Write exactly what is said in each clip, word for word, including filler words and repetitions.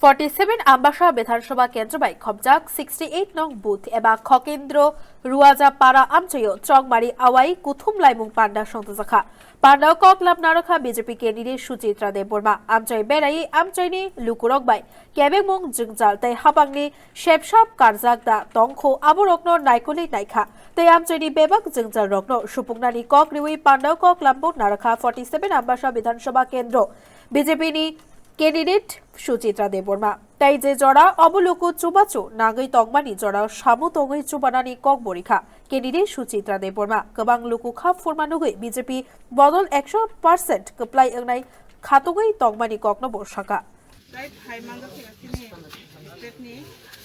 Forty seven Ambasa Bidhan Sabha Kendra bai khobjak sixty eight nong booth eba Khokendro Ruaja Para amchoio Chongmari awai kuthum laimung panda songthojakha. Pandao kok lam narwkha B J P candidate Suchitra Debbarma. Amchoi berai amchoini lukurok bai kebengmung jwngjal tei habangni sepsap karjak da tongkho aborokno naikolwi naikha tei amchoini bebak jwngjalrokno supuknani kok riwi pandao kok lambo narwkha forty seven Ambasa Bidhan Sabha Kendro B J P ni candidate Suchitra Debbarma. Tei je jora obo luku chubachu nangwi tongmani jora samu tongwi chubanani kok borikha candidate Suchitra Debbarma. Kwbang luku kha phurma nugwi B J P bodol ekso percent kwplai wngnai khatungwi tongmani kokno bo saka. Tei phai mangkha khe chini state ni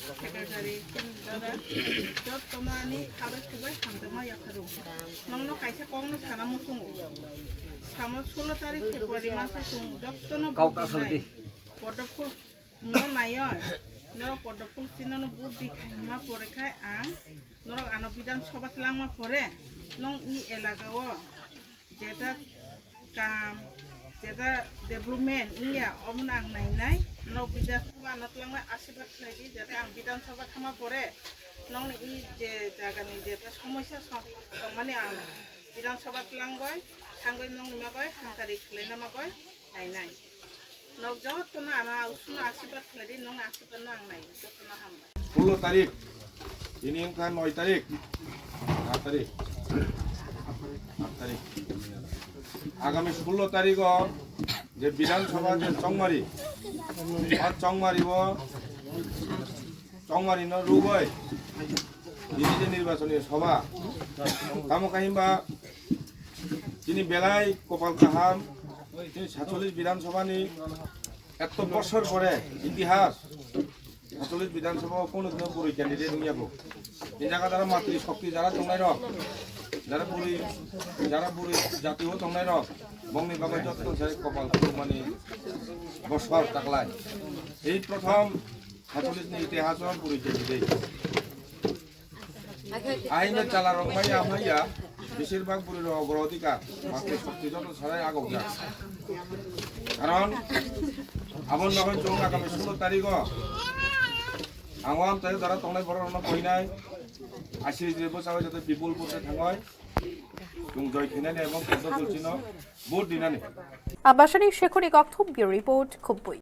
secretary chini dada jottono ani khabai khubai hamjakma yapharu. Nongno kaisa kokno sana muchungo. Samo sullo tarik February masa chwng jottono Kau vote kasal rwnai. Di. Podopul no nayo. Norok podopul chinono vote di khai hima pore khai ang norok ano Bidhan Sabha twlangma pore nong i elaka o jeta kam, jeta development wngya, omono ang nainai. Norok Bidhan Sabha ano twlangma asirwad khlaidi, jeta ang Bidhan Sabha thangma pore nongni i je jagani jeta somosya tongmani ang Bidhan Sabha twlangbai thangwi nongni magwi hamkari khlaina magwi nainai. Nok jotono ano usno asirwad khlaidi, nong asirwad no ang nai, jotono hambai. Sullo tarik, tini wngkha noi tarik, aat tarik, aat tarik. Agami sullo tariko je Bidhan Sabha je Chongmari, o Chongmari o Chongmari no rugoi tini je nirbachoni sabha, tamo khe himba chini belai kopal kaham, chini saitchollish Bidhan Sabha ni eto bosor pore itihas, saitchollish Bidhan Sabha o kono dino bwrwi candidate wngya bo. Ni jaga jara matri shokti jara tongnai rok, jara bwrwi, jara bwrwi jati o tongnai rok, bongni bagwi joto se kopal mani bosor taklai. Ei prothom saitchollish ni itihas o bwrwi candidate. Aino chala rok maya maya, besir bak bwrwi rok ogro odhikar, matri shokti joto sarai agok jak. Karon, abon bagwi chwng agami sullo tariko, ang o amchaio jara tongnai borok rokno koinai, asiri jire bwsao joto bipul vote thangoi, chwng joi khainani ebong Keddo Kulchino vote dinani. Ambasani Shekhuni Kokthum Bureau Report, Khumpui.